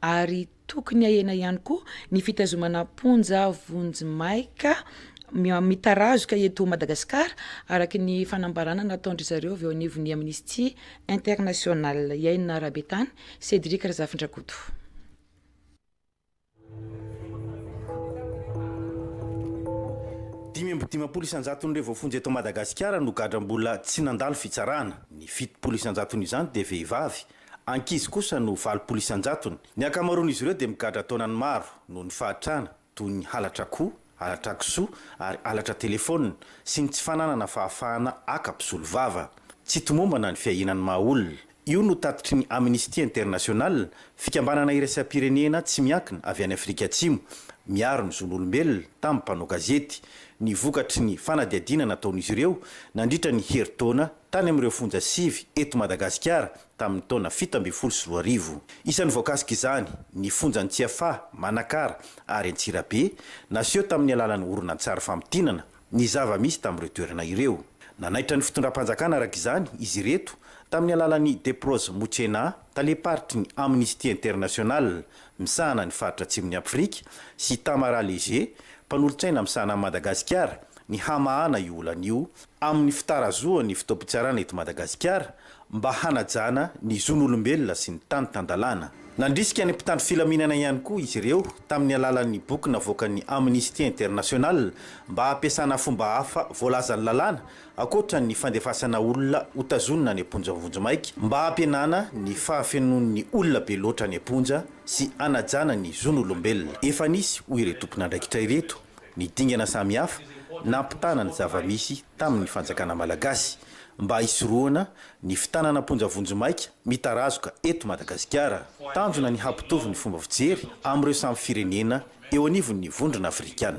ary tokony hahena ihany koa ny fitazomana am-ponja vonjimaika mitarazoka eto Madagasikara, araka ny fanambarana nataon-dry zareo avy eo anivon'ny Amnesty International. Iaina Rabetany, Cédric Razafindrakoto. 55 isanjaton'ireo voafonja eto Madagasikara no gadra mbola tsy nandalo fitsarana. Ny 70 isanjaton'izany dia vehivavy, ankizy kosa no 80 isanjatony. Ny ankamaroan'izy ireo dia migadra taonany maro noho ny fahatrana, toy ny halatra akoho, halatra kisoa ary halatra telefaonina sy ny tsy fananana fahafahana haka mpisolovava. Tsy tomombana ny fiahiana ny maha olona. Io no tatitry ny Amnesty International, fikambanana iraisam-pirenena tsy miankina avy any Afrika Atsimo, miaro ny zon'olombelona, tamin'ny mpanao gazety, ny vokatry ny fanadihadiana nataon'izy ireo nandritra ny herintaona tany amin'ireo fonja sivy eto Madagasikara tamin'ny taona 2017. Isan'ny voakasik'izany ny fonjan'i Tsiafahy, Manakara ary Antsirabe, naseho tamin'ny alalan'ny horonantsary famintinana ny zava-misy tamin'ireo toerana ireo. Nanaitra ny fitondram-panjakana araka izany izy ireto tamin'ny alalan'i Deprose Muchena, talem-paritry ny Amnesty International misahana ny faritra atsimon'i Afrika sy Tamara Léger, mpanolotsaina misahana an'i Madagasikara, ny hamahana io olana io amin'ny fitarazohan'ny fotoam-pitsarana eto Madagasikara mba hanajana ny zon'olombelona sy ny tany tan-dalàna. Nandrisika ny mpitandro filaminana ihany koa izy ireo tamin'ny alalan'ny boky navoakan'ny Amnesty International mba hampiasana fomba hafa voalazan'ny lalàna ankoatra ny fandefasana olona hotazonina any am-ponja vonjimaika mba hampihenana ny fahafenoan'ny olona be loatra any am-ponja sy hanajana ny zon'olombelona. Efa nisy, hoy ireto tompon'andraikitra ireto, ny dingana samihafa nampitana ny zava-misy tamin'ny fanjakana malagasy mba hisorohana ny fitanana am-ponja vonjimaika mitarazoka eto Madagasikara. Tanjona ny hampitovy ny fomba fijery amin'ireo samy firenena eo anivon'ny Vondrona Afrikana.